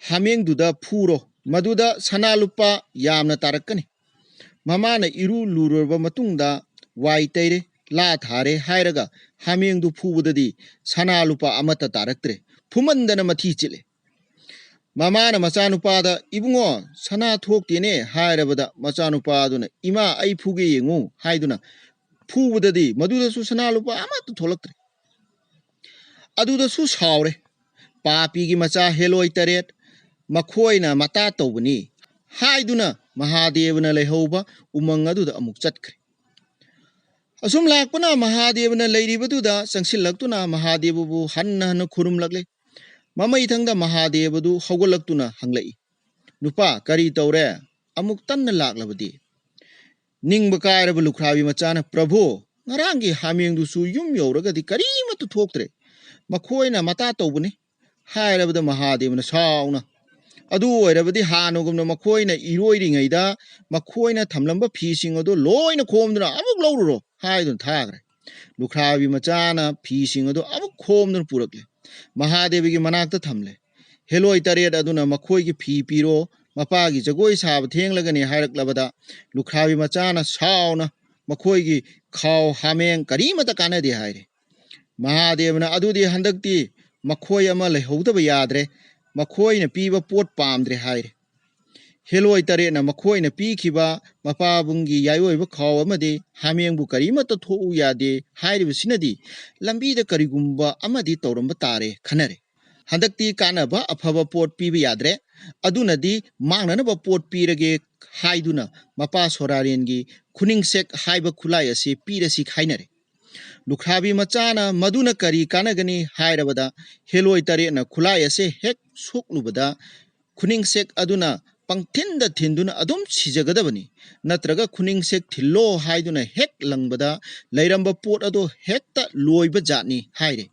ꯍꯥꯃꯦꯡꯗꯨꯗ ꯐꯨꯔꯣ, ꯃꯗꯨꯗ ꯁꯅꯥ ꯂꯨꯄꯥ ꯌꯥꯝꯅ ꯇꯥꯔꯛꯀꯅꯤ"꯫ ꯃꯃꯥꯅ ꯏꯔꯨ ꯂꯨꯔꯕ ꯃꯇꯨꯡꯗ ꯋꯥꯏ ꯇꯩꯔꯦ, ꯂꯥ ꯊꯥꯔꯦ ꯍꯥꯏꯔꯒ ꯍꯥꯃꯦꯡꯗꯨ ꯐꯨꯕꯗꯗꯤ ꯁꯅꯥ ꯂꯨꯄꯥ ꯑꯃꯠꯇ ꯇꯥꯔꯛꯇ꯭ꯔꯦ꯫ ꯐꯨꯃꯟꯗꯅ ꯃꯊꯤ ꯆꯤꯠꯂꯦ꯫ ꯃꯃꯥꯅ ꯃꯆꯥꯅꯨꯄꯥꯗ, "ꯏꯕꯨꯡꯉꯣ, ꯁꯅꯥ ꯊꯣꯛꯇꯦꯅꯦ" ꯍꯥꯏꯔꯕꯗ ꯃꯆꯥꯅꯨꯄꯥ ꯑꯗꯨꯅ, "ꯏꯃꯥ, ꯑꯩ ꯐꯨꯒꯦ ꯌꯦꯡꯉꯨ" ꯍꯥꯏꯗꯨꯅ ꯐꯨꯕꯗꯗꯤ ꯃꯗꯨꯗꯁꯨ ꯁꯅꯥ ꯂꯨꯄꯥ ꯑꯃꯠꯇ ꯊꯣꯛꯂꯛꯇ꯭ꯔꯦ꯫ ꯑꯗꯨꯗꯁꯨ ꯁꯥꯎꯔꯦ꯫ "ꯄꯥꯄꯤꯒꯤ ꯃꯆꯥ ꯍꯦꯂꯣꯏ ꯇꯔꯦꯠ, ꯃꯈꯣꯏꯅ ꯃꯇꯥ ꯇꯧꯕꯅꯤ" ꯍꯥꯏꯗꯨꯅ ꯃꯍꯥꯗꯦꯕꯅ ꯂꯩꯍꯧꯕ ꯎꯃꯪ ꯑꯗꯨꯗ ꯑꯃꯨꯛ ꯆꯠꯈ꯭ꯔꯦ꯫ ꯑꯁꯨꯝ ꯂꯥꯛꯄꯅ ꯃꯍꯥꯗꯦꯕꯅ ꯂꯩꯔꯤꯕꯗꯨꯗ ꯆꯪꯁꯤꯜꯂꯛꯇꯨꯅ ꯃꯍꯥꯗꯦꯕꯕꯨ ꯍꯟꯅ ꯍꯟꯅ ꯈꯨꯔꯨꯝꯂꯛꯂꯦ꯫ ꯃꯃꯩꯊꯪꯗ ꯃꯍꯥꯗꯦꯕꯗꯨ ꯍꯧꯒꯠꯂꯛꯇꯨꯅ ꯍꯪꯂꯛꯏ, "ꯅꯨꯄꯥ, ꯀꯔꯤ ꯇꯧꯔꯦ? ꯑꯃꯨꯛ ꯇꯟꯅ ꯂꯥꯛꯂꯕꯗꯤ?" ꯅꯤꯡꯕ ꯀꯥꯏꯔꯕ ꯂꯨꯈ꯭ꯔꯥꯕꯤ ꯃꯆꯥꯅ, "ꯄ꯭ꯔꯚꯨ, ꯉꯔꯥꯡꯒꯤ ꯍꯥꯃꯦꯡꯗꯨꯁꯨ ꯌꯨꯝ ꯌꯧꯔꯒꯗꯤ ꯀꯔꯤꯃꯠꯇ ꯊꯣꯛꯇ꯭ꯔꯦ꯫ ꯃꯈꯣꯏꯅ ꯃꯇꯥ ꯇꯧꯕꯅꯤ" ꯍꯥꯏꯔꯕꯗ ꯃꯍꯥꯗꯦꯕꯅ ꯁꯥꯎꯅ, "ꯑꯗꯨ ꯑꯣꯏꯔꯕꯗꯤ ꯍꯥꯟꯅꯒꯨꯝꯅ ꯃꯈꯣꯏꯅ ꯏꯔꯣꯏꯔꯤꯉꯩꯗ ꯃꯈꯣꯏꯅ ꯊꯝꯂꯝꯕ ꯐꯤꯁꯤꯡ ꯑꯗꯨ ꯂꯣꯏꯅ ꯈꯣꯝꯗꯨꯅ ꯑꯃꯨꯛ ꯂꯧꯔꯨꯔꯣ" ꯍꯥꯏꯗꯨꯅ ꯊꯥꯈ꯭ꯔꯦ꯫ ꯂꯨꯈ꯭ꯔꯥꯕꯤ ꯃꯆꯥꯅ ꯐꯤꯁꯤꯡ ꯑꯗꯨ ꯑꯃꯨꯛ ꯈꯣꯝꯗꯨꯅ ꯄꯨꯔꯛꯂꯦ꯫ ꯃꯍꯥꯗꯦꯕꯒꯤ ꯃꯅꯥꯛꯇ ꯊꯝꯂꯦ꯫ ꯍꯦꯂꯣꯏ ꯇꯔꯦꯠ ꯑꯗꯨꯅ ꯃꯈꯣꯏꯒꯤ ꯐꯤ ꯄꯤꯔꯣ, ꯃꯄꯥꯒꯤ ꯖꯒꯣꯏ ꯁꯥꯕ ꯊꯦꯡꯂꯒꯅꯤ ꯍꯥꯏꯔꯛꯂꯕꯗ ꯂꯨꯈ꯭ꯔꯥꯕꯤ ꯃꯆꯥꯅ ꯁꯥꯎꯅ ꯃꯈꯣꯏꯒꯤ ꯈꯥꯎ ꯍꯥꯃꯦꯡ ꯀꯔꯤꯃꯠꯇ ꯀꯥꯟꯅꯗꯦ ꯍꯥꯏꯔꯦ꯫ ꯃꯍꯥꯗꯦꯕꯅ ꯑꯗꯨꯗꯤ ꯍꯟꯗꯛꯇꯤ ꯃꯈꯣꯏ ꯑꯃ ꯂꯩꯍꯧꯗꯕ ꯌꯥꯗ꯭ꯔꯦ, ꯃꯈꯣꯏꯅ ꯄꯤꯕ ꯄꯣꯠ ꯄꯥꯝꯗ꯭ꯔꯦ ꯍꯥꯏꯔꯦ꯫ ꯍꯦꯂꯣꯏ ꯇꯔꯦꯠꯅ ꯃꯈꯣꯏꯅ ꯄꯤꯈꯤꯕ ꯃꯄꯥꯕꯨꯡꯒꯤ ꯌꯥꯏꯑꯣꯏꯕ ꯈꯥꯎ ꯑꯃꯗꯤ ꯍꯥꯃꯦꯡꯕꯨ ꯀꯔꯤꯃꯠꯇ ꯊꯣꯛꯎ ꯌꯥꯗꯦ ꯍꯥꯏꯔꯤꯕꯁꯤꯅꯗꯤ ꯂꯝꯕꯤꯗ ꯀꯔꯤꯒꯨꯝꯕ ꯑꯃꯗꯤ ꯇꯧꯔꯝꯕ ꯇꯥꯔꯦ ꯈꯟꯅꯔꯦ꯫ ꯍꯟꯗꯛꯇꯤ ꯀꯥꯟꯅꯕ ꯑꯐꯕ ꯄꯣꯠ ꯄꯤꯕ ꯌꯥꯗ꯭ꯔꯦ, ꯑꯗꯨꯅꯗꯤ ꯃꯥꯡꯅꯅꯕ ꯄꯣꯠ ꯄꯤꯔꯒꯦ ꯍꯥꯏꯗꯨꯅ ꯃꯄꯥ ꯁꯣꯔꯥꯔꯦꯟꯒꯤ ꯈꯨꯅꯤꯡꯁꯦꯛ ꯍꯥꯏꯕ ꯈꯨꯠꯂꯥꯏ ꯑꯁꯤ ꯄꯤꯔꯁꯤ ꯍꯥꯏꯅꯔꯦ꯫ ꯂꯨꯈ꯭ꯔꯥꯕꯤ ꯃꯆꯥꯅ ꯃꯗꯨꯅ ꯀꯔꯤ ꯀꯥꯟꯅꯒꯅꯤ ꯍꯥꯏꯔꯕꯗ ꯍꯦꯂꯣꯏ ꯇꯔꯦꯠꯅ ꯈꯨꯠꯂꯥꯏ ꯑꯁꯦ ꯍꯦꯛ ꯁꯣꯛꯂꯨꯕꯗ ꯈꯨꯅꯤꯡꯁꯦꯛ ꯑꯗꯨꯅ ꯄꯪꯊꯤꯟꯗ ꯊꯤꯟꯗꯨꯅ ꯑꯗꯨꯝ ꯁꯤꯖꯒꯗꯕꯅꯤ, ꯅꯠꯇ꯭ꯔꯒ ꯈꯨꯅꯤꯡꯁꯦꯛ ꯊꯤꯜꯂꯣ ꯍꯥꯏꯗꯨꯅ ꯍꯦꯛ ꯂꯪꯕꯗ ꯂꯩꯔꯝꯕ ꯄꯣꯠ ꯑꯗꯨ ꯍꯦꯛꯇ ꯂꯣꯏꯕ ꯖꯥꯠꯅꯤ ꯍꯥꯏꯔꯦ꯫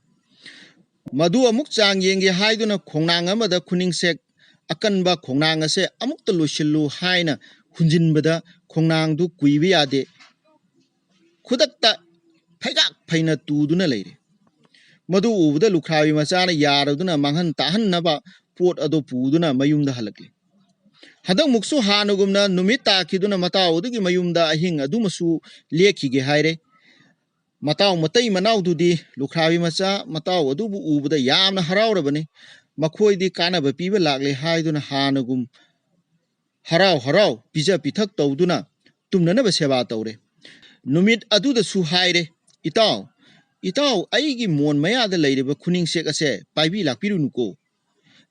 ꯃꯗꯨ ꯑꯃꯨꯛ ꯆꯥꯡ ꯌꯦꯡꯒꯦ ꯍꯥꯏꯗꯨꯅ ꯈꯣꯡꯅꯥꯡ ꯑꯃꯗ ꯈꯨꯅꯤꯡꯁꯦꯛ ꯑꯀꯟꯕ ꯈꯣꯡꯅꯥꯡ ꯑꯁꯦ ꯑꯃꯨꯛꯇ ꯂꯣꯏꯁꯤꯜꯂꯨ ꯍꯥꯏꯅ ꯍꯨꯟꯖꯤꯟꯕꯗ ꯈꯣꯡꯅꯥꯡꯗꯨ ꯀꯨꯏꯕ ꯌꯥꯗꯦ, ꯈꯨꯗꯛꯇ ꯐꯩꯒꯥꯛ ꯐꯩꯅ ꯇꯨꯗꯨꯅ ꯂꯩꯔꯦ꯫ ꯃꯗꯨ ꯎꯕꯗ ꯂꯨꯈ꯭ꯔꯥꯕꯤ ꯃꯆꯥꯅ ꯌꯥꯔꯗꯨꯅ ꯃꯥꯡꯍꯟ ꯇꯥꯍꯟꯅꯕ ꯄꯣꯠ ꯑꯗꯨ ꯄꯨꯗꯨꯅ ꯃꯌꯨꯝꯗ ꯍꯜꯂꯛꯂꯦ꯫ ꯍꯟꯗꯛꯃꯨꯛꯁꯨ ꯍꯥꯟꯅꯒꯨꯝꯅ ꯅꯨꯃꯤꯠ ꯇꯥꯈꯤꯗꯨꯅ ꯃꯇꯥꯎ ꯑꯗꯨꯒꯤ ꯃꯌꯨꯝꯗ ꯑꯍꯤꯡ ꯑꯗꯨꯃꯁꯨ ꯂꯦꯛꯈꯤꯒꯦ ꯍꯥꯏꯔꯦ꯫ ꯃꯇꯥꯎ ꯃꯇꯩ ꯃꯅꯥꯎꯗꯨꯗꯤ ꯂꯨꯈ꯭ꯔꯥꯕꯤ ꯃꯆꯥ ꯃꯇꯥꯎ ꯑꯗꯨꯕꯨ ꯎꯕꯗ ꯌꯥꯝꯅ ꯍꯔꯥꯎꯔꯕꯅꯤ꯫ ꯃꯈꯣꯏꯗꯤ ꯀꯥꯟꯅꯕ ꯄꯤꯕ ꯂꯥꯛꯂꯦ ꯍꯥꯏꯗꯨꯅ ꯍꯥꯟꯅꯒꯨꯝ ꯍꯔꯥꯎ ꯍꯔꯥꯎ ꯄꯤꯖ ꯄꯤꯊꯛ ꯇꯧꯗꯨꯅ ꯇꯨꯝꯅꯅꯕ ꯁꯦꯕꯥ ꯇꯧꯔꯦ꯫ ꯅꯨꯃꯤꯠ ꯑꯗꯨꯗꯁꯨ ꯍꯥꯏꯔꯦ, "ꯏꯇꯥꯎ, ꯏꯇꯥꯎ, ꯑꯩꯒꯤ ꯃꯣꯟ ꯃꯌꯥꯗ ꯂꯩꯔꯤꯕ ꯈꯨꯅꯤꯡꯁꯦꯛ ꯑꯁꯦ ꯄꯥꯏꯕꯤ ꯂꯥꯛꯄꯤꯔꯨꯅꯨꯀꯣ"꯫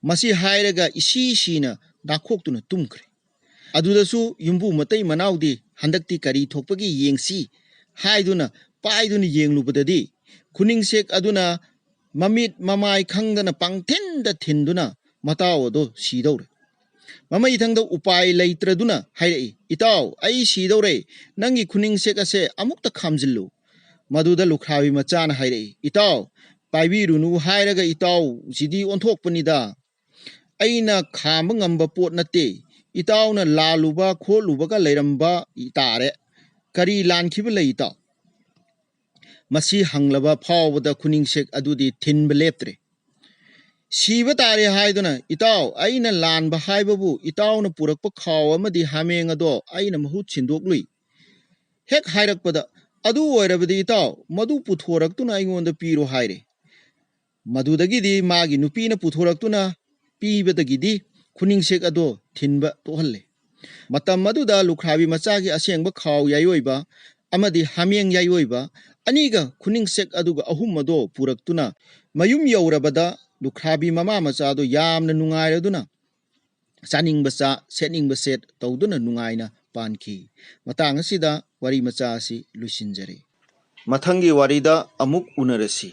ꯃꯁꯤ ꯍꯥꯏꯔꯒ ꯏꯁꯤ ꯁꯤꯅ ꯅꯥꯈꯣꯛꯇꯨꯅ ꯇꯨꯝꯈ꯭ꯔꯦ꯫ ꯑꯗꯨꯗꯁꯨ ꯌꯨꯝꯕꯨ ꯃꯇꯩ ꯃꯅꯥꯎꯗꯤ ꯍꯟꯗꯛꯇꯤ ꯀꯔꯤ ꯊꯣꯛꯄꯒꯦ ꯌꯦꯡꯁꯤ ꯍꯥꯏꯗꯨꯅ ꯄꯥꯏꯗꯨꯅ ꯌꯦꯡꯂꯨꯕꯗꯗꯤ, ꯈꯨꯅꯤꯡꯁꯦꯛ ꯑꯗꯨꯅ ꯃꯃꯤꯠ ꯃꯃꯥꯏ ꯈꯪꯗꯅ ꯄꯪꯊꯤꯟꯗ ꯊꯤꯟꯗꯨꯅ ꯃꯇꯥꯎ ꯑꯗꯨ ꯁꯤꯗꯧꯔꯦ꯫ ꯃꯃꯩꯊꯪꯗ ꯎꯄꯥꯏ ꯂꯩꯇ꯭ꯔꯗꯨꯅ ꯍꯥꯏꯔꯛꯏ, "ꯏꯇꯥꯎ, ꯑꯩ ꯁꯤꯗꯧꯔꯦ, ꯅꯪꯒꯤ ꯈꯨꯅꯤꯡꯁꯦꯛ ꯑꯁꯦ ꯑꯃꯨꯛꯇ ꯈꯥꯝꯖꯤꯜꯂꯨ꯫" ꯃꯗꯨꯗ ꯂꯨꯈ꯭ꯔꯥꯕꯤ ꯃꯆꯥꯅ ꯍꯥꯏꯔꯛꯏ, "ꯏꯇꯥꯎ, ꯄꯥꯏꯕꯤꯔꯨꯅꯨ ꯍꯥꯏꯔꯒ ꯏꯇꯥꯎꯁꯤꯗꯤ ꯑꯣꯟꯊꯣꯛꯄꯅꯤꯗ꯫ ꯑꯩꯅ ꯈꯥꯝꯕ ꯉꯝꯕ ꯄꯣꯠ ꯅꯠꯇꯦ꯫ ꯏꯇꯥꯎꯅ ꯂꯥꯜꯂꯨꯕ ꯈꯣꯠꯂꯨꯕꯒ ꯂꯩꯔꯝꯕ ꯇꯥꯔꯦ꯫ ꯀꯔꯤ ꯂꯥꯟꯈꯤꯕ ꯂꯩ ꯏꯇꯥꯎ?" ꯃꯁꯤ ꯍꯪꯂꯕ ꯐꯥꯎꯕꯗ ꯈꯨꯅꯤꯡꯁꯦꯛ ꯑꯗꯨꯗꯤ ꯊꯤꯟꯕ ꯂꯦꯞꯇ꯭ꯔꯦ꯫ ꯁꯤꯕ ꯇꯥꯔꯦ ꯍꯥꯏꯗꯨꯅ, "ꯏꯇꯥꯎ, ꯑꯩꯅ ꯂꯥꯟꯕ ꯍꯥꯏꯕꯕꯨ ꯏꯇꯥꯎꯅ ꯄꯨꯔꯛꯄ ꯈꯥꯎ ꯑꯃꯗꯤ ꯍꯥꯃꯦꯡ ꯑꯗꯣ ꯑꯩꯅ ꯃꯍꯨꯠ ꯁꯤꯟꯗꯣꯛꯂꯨꯏ꯫ ꯍꯦꯛ ꯍꯥꯏꯔꯛꯄꯗ, 'ꯑꯗꯨ ꯑꯣꯏꯔꯕꯗꯤ ꯏꯇꯥꯎ, ꯃꯗꯨ ꯄꯨꯊꯣꯔꯛꯇꯨꯅ ꯑꯩꯉꯣꯟꯗ ꯄꯤꯔꯣ,' ꯍꯥꯏꯔꯦ꯫ ꯃꯗꯨꯗꯒꯤꯗꯤ ꯃꯥꯒꯤ ꯅꯨꯄꯤꯅ ꯄꯨꯊꯣꯔꯛꯇꯨꯅ ꯄꯤꯕꯗꯒꯤꯗꯤ ꯈꯨꯅꯤꯡꯁꯦꯛ ꯑꯗꯣ ꯊꯤꯟꯕ ꯇꯣꯛꯍꯜꯂꯦ꯫ ꯃꯇꯝ ꯑꯗꯨꯗ ꯂꯨꯈ꯭ꯔꯥꯕꯤ ꯃꯆꯥꯒꯤ ꯑꯁꯦꯡꯕ ꯈꯥꯎ ꯌꯥꯏꯑꯣꯏꯕ ꯑꯃꯗꯤ ꯍꯥꯃꯦꯡ ꯌꯥꯏꯑꯣꯏꯕ ꯑꯅꯤꯒ ꯈꯨꯅꯤꯡꯁꯦꯛ ꯑꯗꯨꯒ ꯑꯍꯨꯝ ꯑꯗꯣ ꯄꯨꯔꯛꯇꯨꯅ ꯃꯌꯨꯝ ꯌꯧꯔꯕꯗ ꯂꯨꯈ꯭ꯔꯥꯕꯤ ꯃꯃꯥ ꯃꯆꯥꯗꯣ ꯌꯥꯝꯅ ꯅꯨꯡꯉꯥꯏꯔꯗꯨꯅ ꯆꯥꯅꯤꯡꯕ ꯆꯥ, ꯁꯦꯠꯅꯤꯡꯕ ꯁꯦꯠ ꯇꯧꯗꯨꯅ ꯅꯨꯡꯉꯥꯏꯅ ꯄꯥꯟꯈꯤ꯫ ꯃꯇꯥꯡ ꯑꯁꯤꯗ ꯋꯥꯔꯤ ꯃꯆꯥ ꯑꯁꯤ ꯂꯣꯏꯁꯤꯟꯖꯔꯦ꯫ ꯃꯊꯪꯒꯤ ꯋꯥꯔꯤꯗ ꯑꯃꯨꯛ ꯎꯅꯔꯁꯤ꯫